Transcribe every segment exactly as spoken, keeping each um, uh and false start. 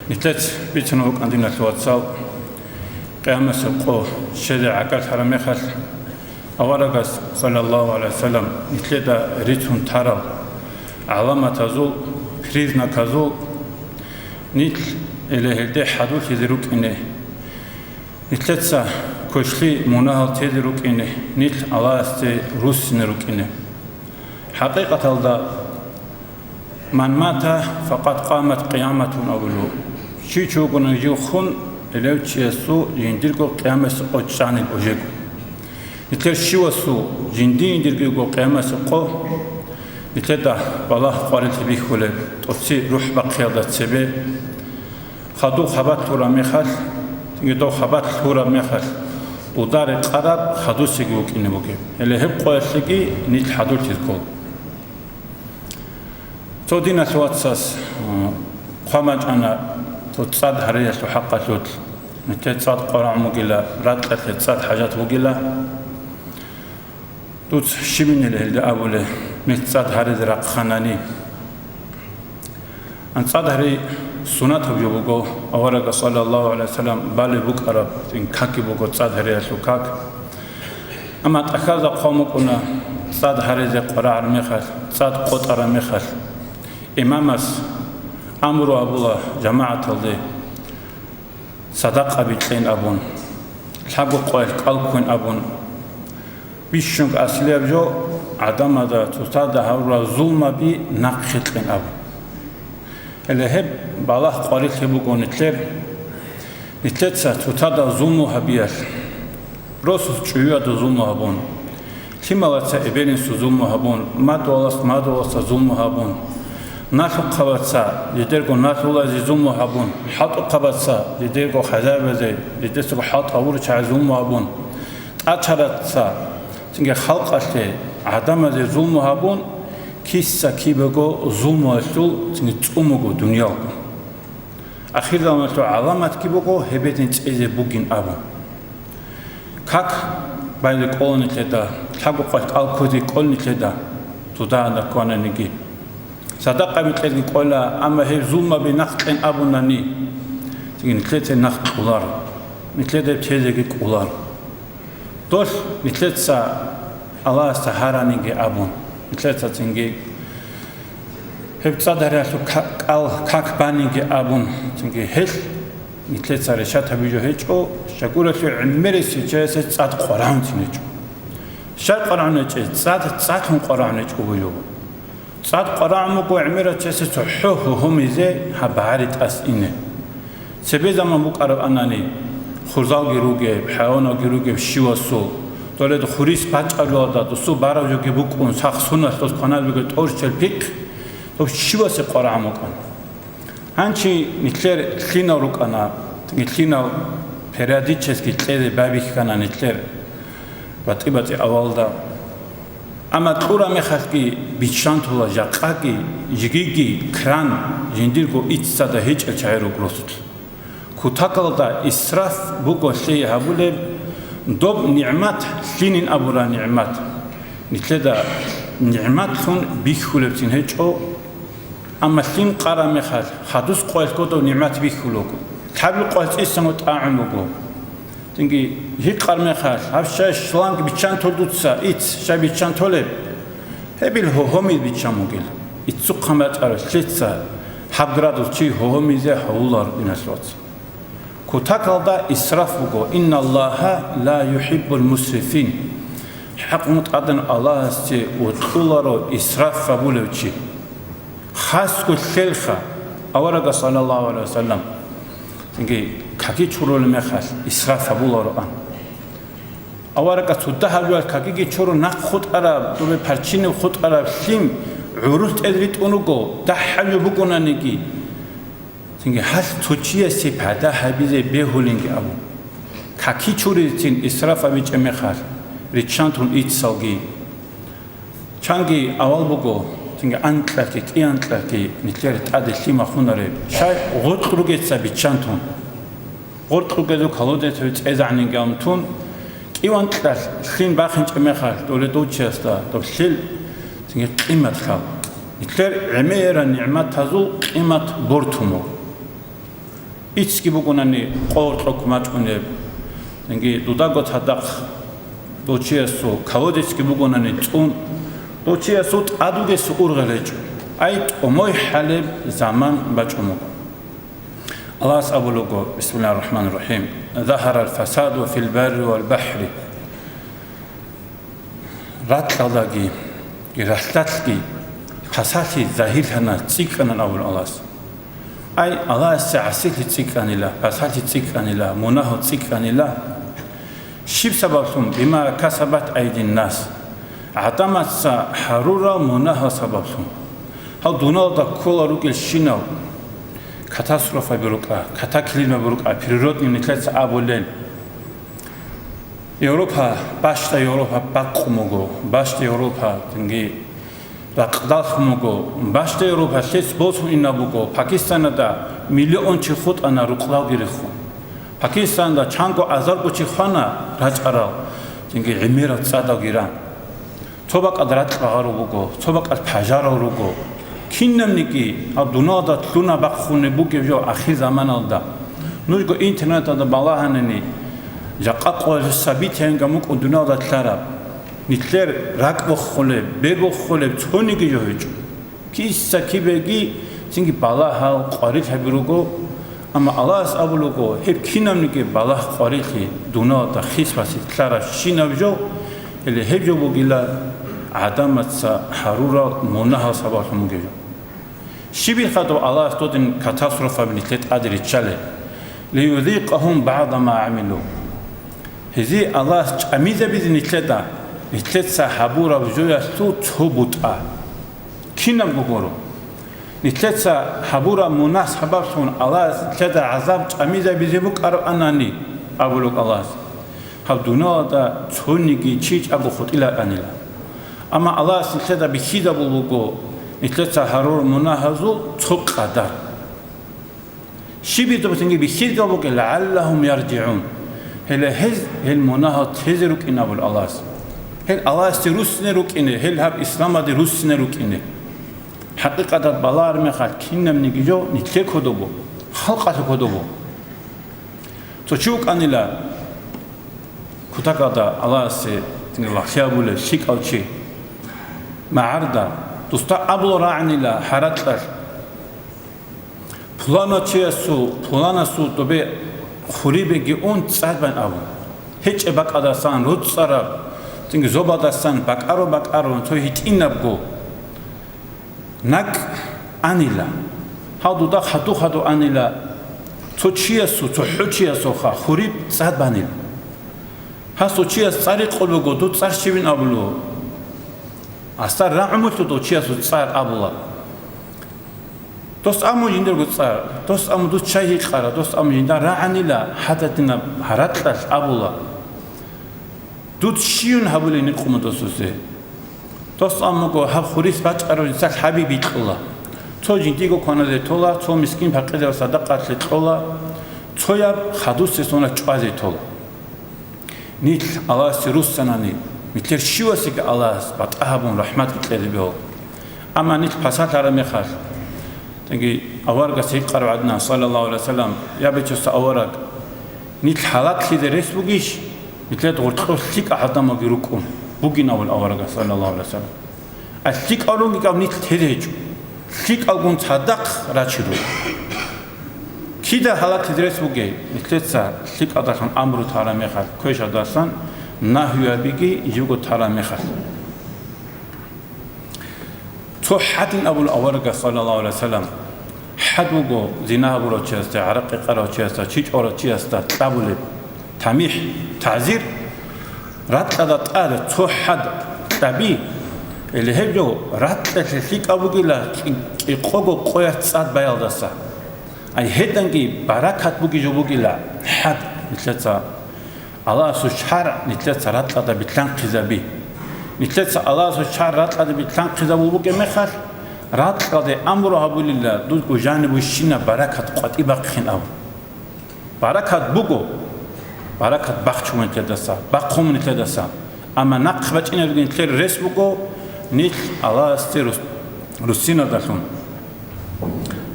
Нилъец бицунеб букӀана, диналъул вацал, Къиямасеб къо щвезе гӀагарлъараб мехалъ, аварагас, саллаллагьу гӀалайгьи вассалам, нилъеда рицун тарал гӀаламатазул, признаказул, нилъ, гьеле гьелде хӀадурлъизе рукӀине, нилъеца квешлъи мунагьал тезе рукӀине, нилъ Аллагьасде руссине рукӀине. ХӀакъикъаталда, «Ман мата, факъад къамат къияматун», абулеб. Чи чи вугониги жив хун, гьелев чиясул жиндирго къиямасеб къо чӀанил ужего. Нилъер щивасул жинди-жиндирго къиямасеб къо, нилъеда балагь къварилъи бихьулеб, тӀоцебе рухӀ бахъиялда цебе, хадуб хабалъ лъураб мехалъ, цинги доб хабалъ лъураб мехалъ, дуда рекъараб хадусеги вукӀине бугеб. Гьеле гьеб къоялъеги нилъ хӀадурлъизе ккола. Цо диналъул вацас, э, хъван бачӀана цо цӀад гьариялъул хӀакъалъулъ. Нилъер цӀад къварагӀун бугила, ракьалъе цӀад хӀажат бугила. Дуца щибинил гьелда абулеб, нилъ цӀад гьаризе рахъанани? ЦӀад гьари сунатаб жо буго, аварагас, саллаллагьу гӀалайгьи вассалам, балеб букӀараб цин какги буго цӀад гьариялъул как. Амма тӀахьазда хъван букӀуна цӀад гьаризе къварагӀараб мехалъ, цӀад къотӀараб мехалъ, имамас амру абула жамагӀаталде, садакъаби кьен абун, лъабго къоялъ кӀал кквен абун, бищунго аслияб жо гӀадамазда цоцазда гьабурал зулмаби нахъе кьен абун. Гьеле гьеб балагь къварилъи буго нилъер, нилъеца цоцазда зулму гьабиялъ. Росас чӀужуялда зулму гьабун, лъималаца эбел-инсул зулму гьабун, мадугьалас мадугьаласда зулму гьабун, налъухъабаца жидерго налъулазе зулму гьабун, хӀалтӀухъабаца жидерго хазаябазе, жидецаго хӀалтӀи гьабурал чагӀазе зулму гьабун, тӀачараца цинги халкъалъе, гӀадамазе зулму гьабун, киса-кибего зулмуялъул цинги цӀун буго дуниялго. Ахирзаманалъул гӀаламатги буго гьеб бетӀер цӀезе бугин абун. Как байзе кӀола нилъеда, лъабго къоялъ кӀал кквезе кӀола нилъеда, цоцазда кквананиги. Садакъаби кьезеги кӀола, амма гьеб зулмаби нахъ кьен абунани, цинги нилъеца нахъ кьоларо, нилъеда гьеб тезеги кӀоларо. Долъ нилъеца Аллагьасда гьараниги абун, нилъеца цинги гьеб цӀад гьариялъул ка-, кӀал как баниги абун, цинги гьелъ нилъеца решать гьабизе гьечӀо, щайгурелъул гӀемерисев чиясе цӀад къварагӀунцин гьечӀо. Щай къварагӀун гьечӀеб? ЦӀад цӀакъун къварагӀун гьечӀо буго. ЦӀад къварагӀун буго гӀемерав чиясе цохӀо гьогьомизе гьаб багӀари тӀаса ине. Цебе заман букӀарабани, хурзалги ругеб, хӀайваналги ругеб щивасул, доле хурис бачӀарулда досул бараб жоги букӀун, сах-суналъ дос кваналеб бугеб тӀорччел пихъ, доб щивасе къварагӀун букӀана. Гьанже нилъер лъимал рукӀана, лъимал периодически кьезе байбихьана нилъер батӀи-батӀи авалда. Амма кьураб мехалъги биччан тола, жакъаги, жигиги, кран, жиндирго иццада гьечӀел чагӀи руго росулъ. Кутакалда исраф буго лъие гьабулеб, доб нигӀмат лъимал абураб нигӀмат. Нилъеда нигӀматлъун бихьулебцин гьечӀо, амма лъим къараб мехалъ, хадус къоялъ кодоб нигӀмат бихьулеб буго. Лъабил къоялъ цӀисанго тӀагӀун буго. Цинги гьикъараб мехалъ, гьаб щай шланг биччан тол дуца, ицц щай биччан толеб? Гьеб ил гьогьомизе биччан бугел. Иццухъан бачӀарав лъица гьаб градус чи гьогьомизе гьавуларо, диналъул вацал. Кутакалда исраф буго, «Инналлагьа ла юхӀиббул мусрифин». ХӀакъ мутӀигӀан Аллагьасде вокьуларо исраф гьабулев чи. Хасго лъелха, аварагас, саллаллагьу гӀалайгьи вассалам, цинги каки чурулеб мехалъ исраф гьабулароан. Аварагас цо дагьаб жоялъ какиги чурун нахъ хутӀараб, добе парччинаб хутӀараб лъим гӀурулъ тӀезе ритӀун руго, дагьаб жо бугонаниги. Цинги гьалъ цо чиясе пайда гьабизе бегьулинги абун. Каки чуризецин исраф гьабичӀеб мехалъ, риччан тун иццалги. Чанги авал буго, цинги анкьалъги, кӀианкьалъги нилъер тӀаде лъим бахунареб, щай гъоркь ругеца биччан тун. Гъоркь ругезул колодец цӀезегӀанинги абун тун, кӀианкьалъ лъим бахинчӀеб мехалъ, доле дов чиясда доб лъил цинги къимат лъал. Нилъер гӀемерал нигӀматазул къимат бортун буго. ИццгӀи бугонани къо-, кьокӀ мачӀунеб, цинги дудаго цадахъ дов чиясул каводецги бугонани цӀун, дов чиясул тӀадугесул ургъел гьечӀо. Ай, тӀумой хӀалеб заман бачӀун буго. Аллагьас абулаго, бисмиллагьир рахӀманир рахӀим, «Загьаралфасаду фил барри вал бахӀри». Ракьалдаги, ралъдалъги пасалъи загьирлъана, цӀикӀкӀанан абун Аллагьас. Ай, Аллагьасе гӀасилъи цӀикӀкӀанила, пасалъи цӀикӀкӀанила, мунагьал цӀикӀкӀанила. Щиб сабаблъун? Бима касабат айдин нас. ГӀадамаца гьарурал мунагьал сабаблъун. Гьал дуналда ккола ругелщинал катастрофаби рукӀа, катаклизмаби рукӀа, природный нилъеца абулел. Европа, бащда Европа бакъун буго, бащда Европа цинги ракъдаллъун буго, бащда Европа лъес босун инаб буго, Пакистанада миллион чи хутӀана рукъдалги рехун. Пакистанада чанго азарго чи хвана рачӀарал, цинги гӀемерал цӀадалги ран. Цо бакӀалда ракь багъарав буго, цо бакӀалда пажарал руго. Кинабниги гьаб дуналда лъуна бахъунеб бугеб жо ахирзаманалда. Нужго интернеталда балагьанани, жакъа къоялъ событиенган букӀун дуналда лъараб. Нилъер ракӀ бохулеб, бер бохулеб цониги жо гьечӀо. Киса-кибеги цинги балагьал къварилъаби руго, амма Аллагьас абулаго, гьеб кинабниги балагь къварилъи дуналда хисбасе лъарабщинаб жо, гьеле гьеб жо бугила гӀадамаца гьарурал мунагьал сабаблъун бугеб жо. Щиб хадуб Аллагьас додин катастрофаби нилъе тӀаде риччалел? «Лиюзикъагьум багӀда ма гӀамилу». Гьезие Аллагьас чӀамизабизе нилъеда, нилъеца гьабураб жоялъул цо бутӀа. Кинабго гуро. Нилъеца гьабураб мунагь сабаблъун Аллагьас нилъеда гӀазаб чӀамизабизе букӀарабанани, абулеб Аллагьас, гьаб дуниялалда цониги чи чӀаго хутӀилаанила. Амма Аллагьас нилъеда бихьизабул буго нилъеца гьарураб мунагьазул цо къадар. Щиб гьеб цинги бихьизаб бугеб, «лааллагьум яржигӀун». Гьеле гьез гьел мунагьал тезе рукӀин абула Аллагьас. Гьел Аллагьасде руссине рукӀине, гьел гьаб исламалде руссине рукӀине. ХӀакъикъаталда балагьараб мехалъ кинабниги жо нилъер кодобо, халкъалъе кодобо. Цо чи вукӀанила кутакалда Аллагьасе цинги лагълъи гьабулев лъикӀав чи. МагӀарда, досда абула рагӀанила гьаракьалъ. Пуланав чиясул, пуланасул тӀубе хурибеги ун цӀад бан абун. ГьечӀеб бакӀалдасан руцӀцӀараб, цинги зобалдасан бакӀаро-бакӀаро цо гьитӀинабго накӀ анила. Гьал дуда хадув-хадув анила, цо чиясул, цо хӀучиясулха хуриб цӀад банила. Гьасул чияс цӀар рикъулего, дур цӀар щибин абулев? Гьасда рагӀумулъу дов чиясул цӀар абула. Дос аму жиндирго цӀар, дос аму дус чай гьикъара, дос аму жинда рагӀанила гьадатинаб гьаракьалъ абула. Дуц щивин гьабулин рикъума досусе. Дос амуго гьаб хурис бачӀараб жинцалъ гьаби бикьула. Цо жиндиго кваназе тола, цо мискин-пакъире садакъалъе кьола, цояб хадусе сона чӀвазе тола. Нилъ Аллагьасе руссанани, нилъер щивасеги Аллагьас батӀа гьабун рахӀматги кьезе бегьула. Амма нилъ пасалъараб мехалъ, цинги аварагас гьикъараб гӀадина, саллаллагьу гӀалайгьи вассалам, я бечедаса авараг, нилъ гьалаклъизе рес бугищ? Нилъер гъоркьор лъикӀал гӀадамалги рукӀун бугин абула аварагас, саллаллагьу гӀалайгьи вассалам. А лъикӀал ругел нилъ тезе гьечӀо. ЛъикӀалгун цадахъ рачиро. Кида гьалаклъизе рес бугей, нилъеца лъикӀалдалъун амру тараб мехалъ, квешалдасан нагьюябиги живго тараб мехалъ. Цо хӀадин абула аварагас, саллаллагьу гӀалайгьи вассалам, хӀад буго зина гьабурав чиясда, гӀаракь гьекъарав чиясда, чи чӀварав чиясда кьабулеб тамихӀ, тагӀзир, ракьалда тӀад цо хӀад кьаби, гьеле гьеб жо ракьалъе лъикӀаб бугила кӀи-, кӀикъого къоялъ цӀад баялдаса. Ай гьеданги баракат буги жо бугила хӀад нилъеца Аллагьасул шаргӀ нилъеца ракьалда билълъанхъизаби. Нилъеца Аллагьасул шаргӀ ракьалда билълъанхъизабул бугеб мехалъ, ракьалде амру гьабулила, дузго жаниб вищина баракат къватӀибахъин абун. Баракат буго, баракат бахчун нилъедаса, бахъун нилъедаса. Амма нахъ бачӀинаб нилъер рес буго, нилъ Аллагьасде рус-, руссинадалъун.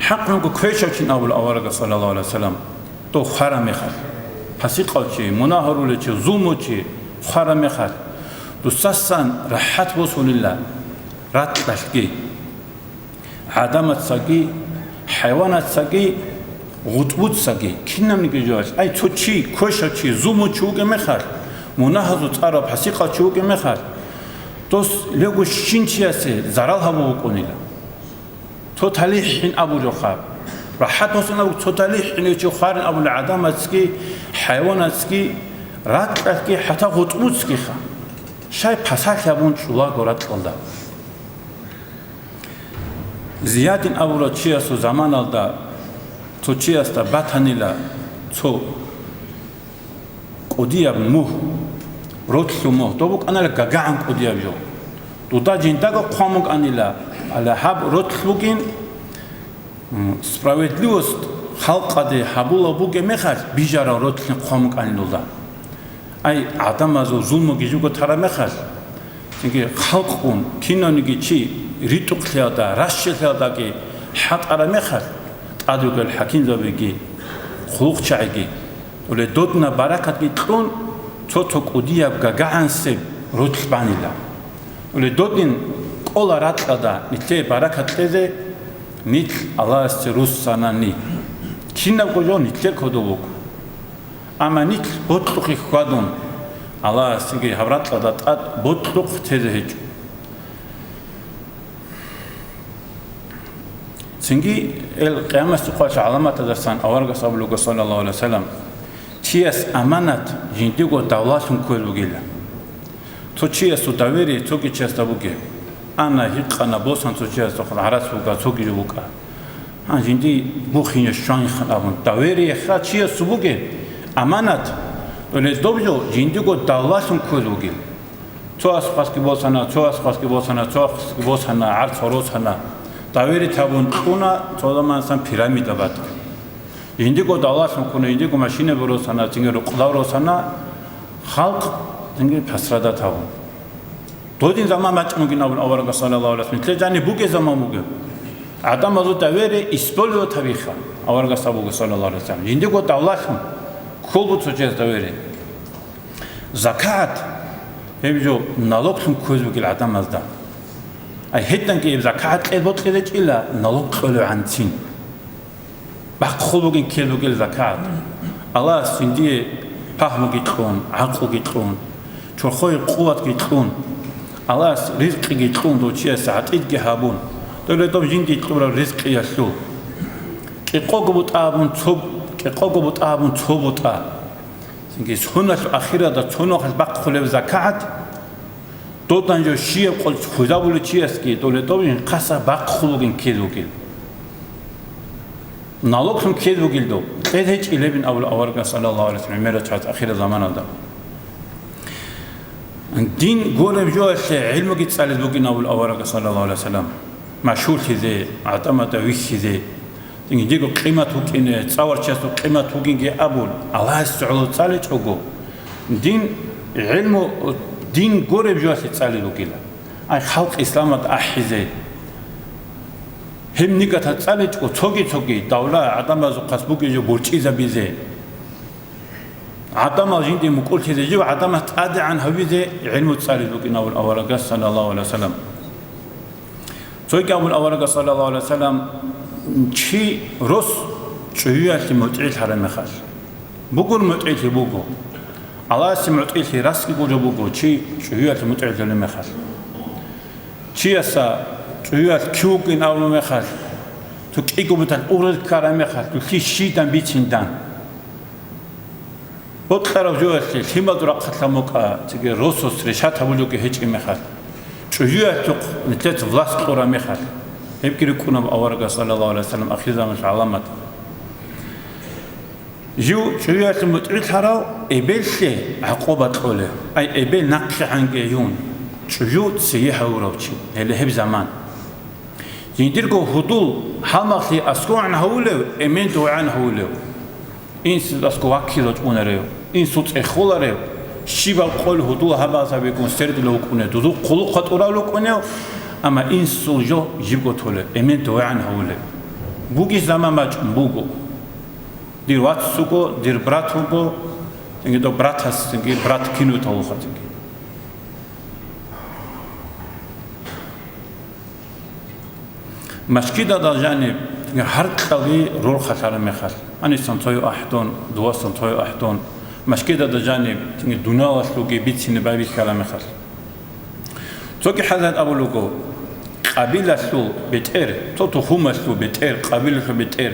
ХӀакълъунго квешав чи абула аварагас, саллаллагьу гӀалайгьи вассалам, дов хвараб мехалъ, пасикъав чи, мунагь гьарулев чи, зулмучи хвараб мехалъ, дусасан рахӀат босулила ракьалъги, гӀадамацаги, хӀайванацаги, гъутӀбуцаги, кинабниги жоялъ. Ай, цо чи, квешав чи, зулмучи вугеб мехалъ, мунагьазул цӀарав пасикъав чи вугеб мехалъ, дос лего щинчиясе зарал гьабун вукӀунила. Цо талихӀин абулев хаб. РахӀат босун абу, цо талихӀин чи хварин абула гӀадамацги, хӀайванацги, ракьалъги, хӀатта гъутӀбуцгиха. Щай пасалъи абун чӀулаго ракьалда. Зиядин абурав чиясул заманалда цо чиясда батанила цо кӀудияб мугь, ролъу мугь, доб букӀанила гагагӀан кӀудияб жо. Дуда жиндаго хъван букӀанила, гьале гьаб ролъ бугин, м, справедливость халкъалде гьабулаб бугеб мехалъ, бижарал ролъин хъван букӀанила дуда. Ай, гӀадамазул зулмуги жибго тараб мехалъ, цинги халкъгун кинавниги чи ритӀухълъиялда, ращалъиялдаги хӀатӀараб мехалъ, тӀад ругел хӀакимзабиги, хъулухъчагӀиги, Уле додна баракатги кьун, цо-цо кӀудияб гагагӀансеб ролъ банила. Уле додин кӀола ракьалда нилъее баракат кьезе, нилъ Аллагьасде руссанани. Кинабго жо нилъер кодоб буго. Амма нилъ бокьухъе хьвадун, Аллагьасеги гьаб ракьалда тӀад бокьухъ тезе гьечӀо. Цинги ил Къиямасеб къоялъ гӀаламатаздасан аварагас абулего, саллаллагьу гӀалайгьи вассалам, чияс аманат жиндиего давлалъун кколеб бугила. Цо чиясул доверие цоги чиясда бугеб. Ана гьикъана босан цо чиясда, гӀарац буга, цоги жо букӀа. Гьан жинди бухине щванхъан абун, довериеха чиясул бугеб аманат, гьеле доб жо жиндиего давлалъун кколеб бугеб. Цо аскъасги босана, цо аскъасги босана, цо аскъасги босана, гӀарц гьоросана. Доверие гьабун кьуна, цо заманасан пирамида батана. Жиндиего давлалъун ккуна, жиндиего машинаби росана, цинги рукъзал росана, халкъ цинги пасрадат гьабун. Додин заман бачӀун бугин абун аварагас, саллаллагьу гӀалайгьи вассалам, нилъер жаниб бугеб заман бугеб. ГӀадамазул доверие использовать гьабиха, аварагас абуго, саллаллагьу гӀалайгьи вассалам. Жиндиего давлалъун кколеб цо чияс доверие. ЗакагӀат, гьеб жо налоглъун кколеб бугила гӀадамазда. Ай гьединги гьеб закагӀат кьел бокьизечӀила налог кьолебгӀанцин. Бахъулеб бугин ккел бугел закагӀат. Аллагьас жиндие пагьмуги кьун, гӀакълуги кьун, чорхое къуватги кьун, Аллагьас ризкъиги кьун, дов чиясе гӀатӀидги гьабун, доле доб жиндие кьураб ризкъиялъул. КӀикъого бутӀа абун цо, кӀикъого бутӀа абун цо бутӀа. Цинги соналъ ахиралда цо нухалъ бахъулеб закагӀат, додан жо щияб къо хвезабулев чиясги доле дов жинхъаса бахъулеб бугин ккел бугел. Налоглъун ккел бугел дов, кьел гьечӀилебин абула аварагас, саллаллагьу гӀалайгьи вассалам, гӀемерал чагӀаз ахирал заманалда. Дин гуреб жоялъе гӀилмуги цӀалел бугин абула аварагас, саллаллагьу гӀалайгьи вассалам. Машгьурлъизе, гӀадамазда вихьизе, динги диго къимат вукӀине, цӀа варччасул къимат вугинги абун, Аллагьасе гӀоло цӀаличӀого, дин, гӀилму, дин гуреб жоялъе цӀалел ругила. Ай, халкъ исламалда ахӀизе. Гьеб нигатал цӀаличӀого цоги-цоги давла гӀадамазухъас бугеб жо борчӀизабизе. ГӀадамал жинде мукӀурлъизе жив, гӀадамас тӀадегӀан гьавизе гӀилму цӀалел букӀин абун аварагас, саллаллагьу гӀалайгьи вассалам. Цойги абун аварагас, саллаллагьу гӀалайгьи вассалам, чи рос чӀужуялъе мутӀигӀлъараб мехалъ. Бугур мутӀигӀлъи буго. Аллагьасе мутӀигӀлъи расги гуреб буго, чи чӀужуялъе мутӀигӀлъулеб мехалъ. Чияса чӀужуялъ кив вукӀин абулеб мехалъ, цо кӀиго бутӀа ургъел ккараб мехалъ, цо лъи щидан бициндан. Бокьараб жоялъе лъимал рахъалъа мукӀа, цеги росас решат гьабулевги гьечӀеб мехалъ, чӀужуялъухъ нилъец власть кьураб мехалъ, гьебги рикӀкӀунаб аварагас, саллаллагьу гӀалайгьи вассалам, ахирзаманалъул гӀаламат. Жив чӀужуялъе мутӀигӀлъарав эбеллъи гӀакъуба кьолев, ай, эбел нахъегӀанги юн, чӀужу цее гьавурав чи, гьеле гьеб заман. Жиндирго гьудул гьалмагълъи аскӀовегӀан гьавулев, эмен довегӀан гьавулев? Инсул аскӀов ваккизе чӀунарев, инсул цӀехоларев, щибаб къоялъ гьудул гьалмагъзабигун сердилев вукӀунев, дузул хъулухъ гьатӀурав вукӀунев, амма инсул жо жибго толев, эмен довегӀан гьавулев. Буги заман бачӀун буго. Дир вац вуго, дир брат вуго, цинги дов братас, цинги брат кинутал вухатиги. Машкидада жаниб гьаркьалги рорхалъараб мехалъ, анисан цояв ахӀдон, дувасан цояв ахӀдон, машкидада жаниб дуниялалъулги бицине байбихьараб мехалъ. Цоги хӀалат абулего, къабилалъул бетӀер, цо тухумалъул бетӀер, къабилалъул бетӀер,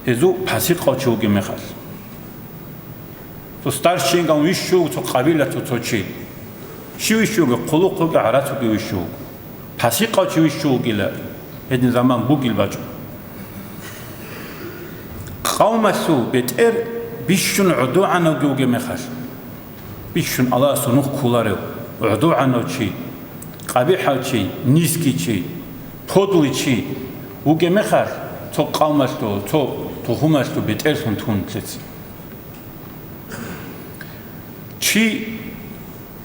гьезул пасикъав чи вугеб мехалъ. Цо старшинган вищув цо къабилалъул цо чи. Щив вищуги, хъулухъуги гӀарацуги вищув. Пасикъав чи вищув вугила, гьедин заман бугил бачӀун. Къавмалъул бетӀер бищун гӀодугӀанавги вугеб мехалъ. Бищун Аллагьасул нух кколарев, гӀодугӀанав чи, къабихӀав чи, низкий чи, подлый чи вугеб мехалъ, цо къавмалъул, цо тухумалъул бетӀерлъун тун лъеца. Чи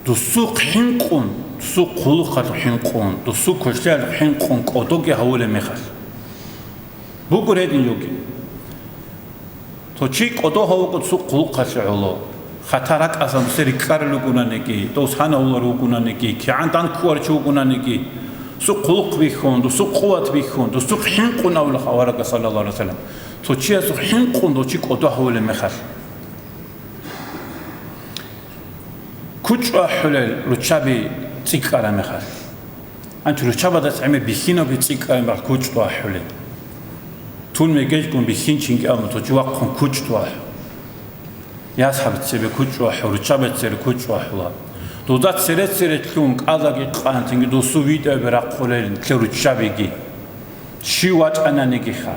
досухъ хӀинкъун, досухъ хъулухъалъухъ хӀинкъун, досухъ квешлъиялъухъ хӀинкъун кӀодоги гьавулеб мехалъ. Бугур гьедин йоги. Цо чи кӀодо гьавуго досухъ хъулухъалъе гӀоло. Хатар ракӀасан дусе рикӀкӀарал ругонаниги, дов санавулар вугонаниги, кигӀан данкугьар чи вугонаниги, досухъ хъулухъ бихьун, досухъ къуват бихьун, досухъ хӀинкъун абулеб аварагас, саллаллагьу гӀалайгьи вассалам. Цо чиясухъ хӀинкъун дов чи кӀодо гьавулеб мехалъ. КучӀ вахӀулел руччаби цӀикӀкӀараб мехалъ. АнцӀ руччабаздаса гӀемер бихьинавги цӀикӀкӀараб мехалъ кучӀ вахӀулел. Тун мегежгун бихьинчинги абун, цо чи вахъун кучӀ вахӀу. Ясаб цебе кучӀ вахӀу, руччаби цере кучӀ вахӀула. Дуда цере-цере лъун кӀалаги къан, цинги досул видеоби рахъулел нилъер руччабиги. Щив вачӀананигиха.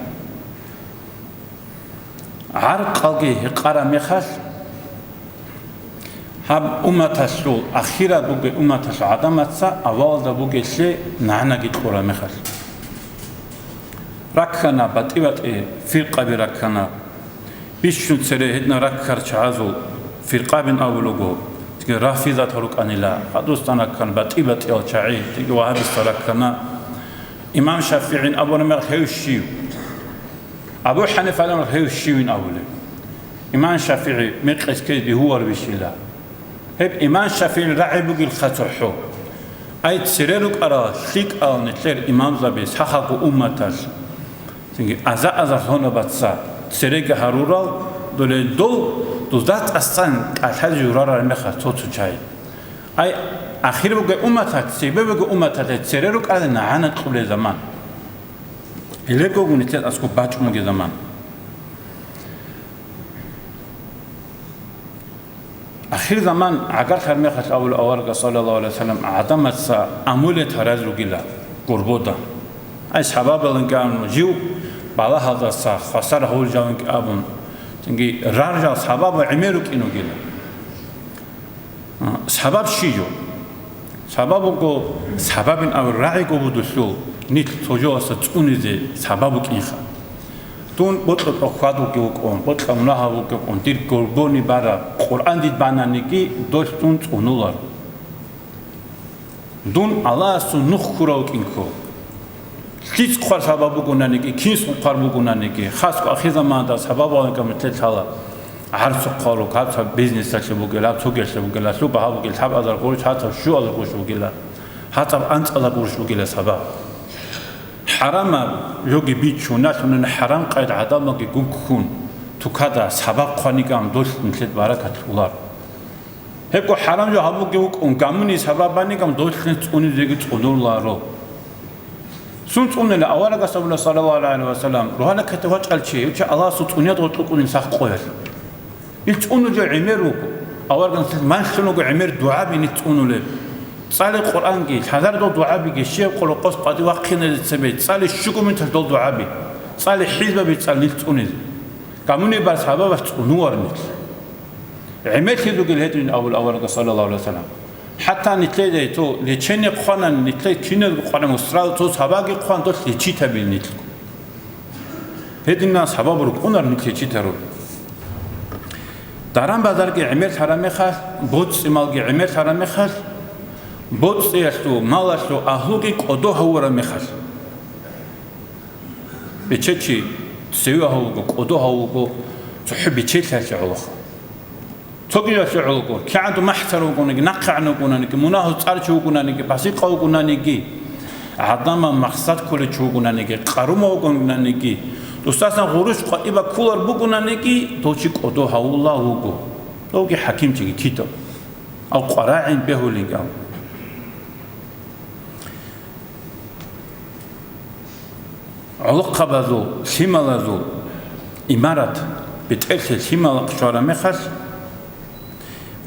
ГӀаркъалги гьекъараб мехалъ, гьаб умматалъул, ахират бугеб умматалъул гӀадамаца авалалда бугелъе нагӀанаги кьураб мехалъ. Раккана, батӀи-батӀи фиркъаби раккана. Бищун цере гьединал раккарал чагӀазул фиркъабин абулего, цинги рафизатал рукӀанила, гьадусда раккана батӀи-батӀиял чагӀи, цинги вагьабистал раккана. Имам ШафигӀин абуна мехалъ гьев щив? Абу ХӀанифа абуна мехалъ гьев щивин абулеб? Имам ШафигӀи мекъи ккезе бегьуларищила? Гьеб имам ШафигӀил рагӀи бугелха цохӀо. Ай, цере рукӀарал лъикӀал нилъер имамзаби сахабго умматалъ, цинги аза-азар лъонабаца цереги гьарурал, доле дол дузда тӀасан кӀалъазе журарал мехалъ цо-цо чагӀи. Ай, ахир бугеб умматалъ, цебе бугеб умматалъе цере рукӀарал нагӀана кьулел заман. Гьелебго гуни тез аскӀоб бачӀунги заман. Ахир заман гӀагарлъар мехалъ абула аварагас, саллаллагьу гӀалайгьи вассалам, гӀадамаца амулет гьараз ругила гурбода. Ай, сабабаланги абун, жив балагьалдаса хвасар гьавулжаванги абун, цинги раржал сабабал гӀемер рукӀин ругила. А, сабаб щиб жо? Сабаб буго, сабабин абураб рагӀиго будулъул, нилъ цо жоялдаса цӀунизе сабаб букӀинха. Дун бокьа-тӀокӀ хьвадулги вукӀун, бокьа мунагьал вукӀун, дир гурбони бараб, Къуръан дид бананиги, долъ дун цӀунуларо. Дун Аллагьасул нух ккурав вукӀинго. ЛъицӀ хъвар сабаб бугонаниги, кинс хъвар бугонаниги, хасго ахирзаманда сабаб валанкӀа мутлъе лъала. ГӀарцухъ хъварулъ, гьаб цо бизнесалъе бугила, гьаб цогиялъе бугила, лъуба гьаб бугила, гьаб азар къурш, гьаб цо щу азар къурш бугила, гьаб цо анцӀазар къурш бугила сабаб. ХӀарамаб жоги бичун, налъунани хӀарам къайда гӀадамалги гуккун, тукада сабаб хъваниган долъ нилъед баракат лъулар. Гьебго хӀарам жо гьабуги вукӀун, гамуни сабаб баниган долъ нилъ цӀунизеги цӀунуларо. Сун цӀунила аварагас абула, саллаллагьу гӀалайгьи вассалам, рогьалил ккатӀа вачӀал чи, гьев чи Аллагьасул цӀуниялда гъоркь вукӀунин сах къоялъ. Ил цӀунулев гӀемер вуго. Аварагас манлъун вуго гӀемер дугӀаби нилъ цӀунулеб. ЦӀалеб Къуръанги, лъазар дол дугӀабиги, щибаб къоркъос къватӀив вахъиназе цебе, цӀалеб щуго минуталъ дол дугӀаби, цӀалеб хӀизбаби цӀал нилъ цӀунизе. Гамуни бар сабабалъ цӀунувар нилъ. ГӀемерлъи ругел гьедин абул аварагас, саллаллагьу гӀалайгьи вассалам. ХӀатта нилъеда гьету лечение хъванани, нилъе киназго къваригӀун усрал цо сабаги хъван, долъ лечитабил нилъго. Гьединал сабаб рукӀунар нилъ лечитарул. Даран-базарги гӀемерлъараб мехалъ, боцӀи-малги гӀемерлъараб мехалъ, боцӀиялъул, малалъул агьлуги кӀодо гьавураб мехалъ. Бече чи цеве гьав вуго, кӀодо гьав вуго, цохӀо бечелъиялъе гӀолохъа. Цогиялъе гӀолого, кигӀан дун махӀсар вугониги, нахъегӀан вугонаниги, мунагьал цӀар чи вугонаниги, пасикъав вугонаниги, гӀадамал махсад кколев чи вугонаниги, къарумав вугонаниги, дусасан гъурущ къватӀиба кколар бугонаниги, дов чи кӀодо гьавула вуго. Довги хӀакимчиги китав. Ав къварагӀин бегьулинги ав. ГӀолохъабазул, лъималазул имарат бетӀерлъи лъималахъ щвараб мехалъ,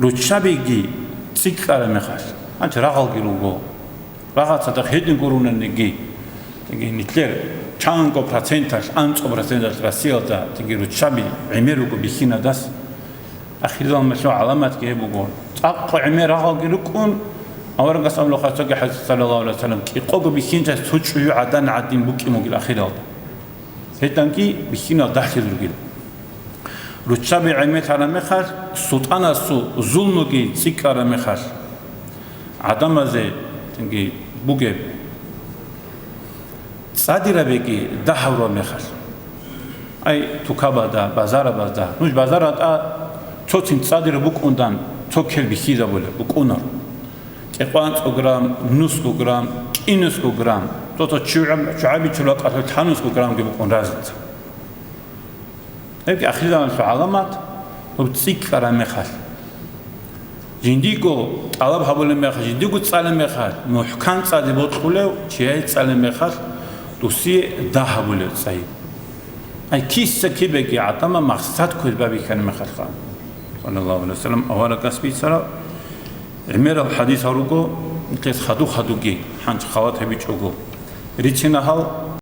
руччабиги цӀикӀкӀараб мехалъ, гьанже рагъалги руго. Рагъаца дагь гьедин гурунаниги, яги нилъер чанго проценталъ, анцӀго проценталъ Россиялда яги руччаби гӀемер руго бихьинадас. Ахирзаманалъул гӀаламатги гьеб буго. ЦӀакъго гӀемер рагъалги рукӀун, аварагас абула хасаги хӀадис, саллаллагьу гӀалайгьи вассалам, кӀикъого бихьинчияс цо чӀужу гӀадан гӀадин букӀин бугел ахиралда. Гьединги бихьинал дагьлъиз ругел. Руччаби гӀемерлъараб мехалъ, султӀанасул зулмуги цӀикӀкӀараб мехалъ, гӀадамазе тенги бугеб. ЦӀадирабиги дагь гьабураб мехалъ. Ай, тукабазда, базарабазда. Нуж базаралда цоцин цӀадираб букӀундан цо кер бихьизабулеб букӀунар. КӀикъоанцӀго грамм, нусго грамм, кӀинусго грамм. Цо-цо чугӀа-, чугӀаби чулакъалъулъ лъанусго граммги букӀун разница. Гьебги ахирзаманалъул гӀаламат, гьеб цӀикӀкӀараб мехалъ. Жиндиго тӀалаб гьабулеб мехалъ, жиндиго цӀалеб мехалъ, мухӀкан цӀаде бокьулев, чияе цӀалеб мехалъ, досие дагь гьабулев цӀай. Ай киса-кибеги гӀадамал махсад кквез бабихьараб мехалъха. Саллаллагьу гӀалайгьи вассалам, аварагас бицараб гӀемерал хӀадисал руго, нилъеца хадур-хадурги гьанже халат гьабичӀого. Рицина гьал,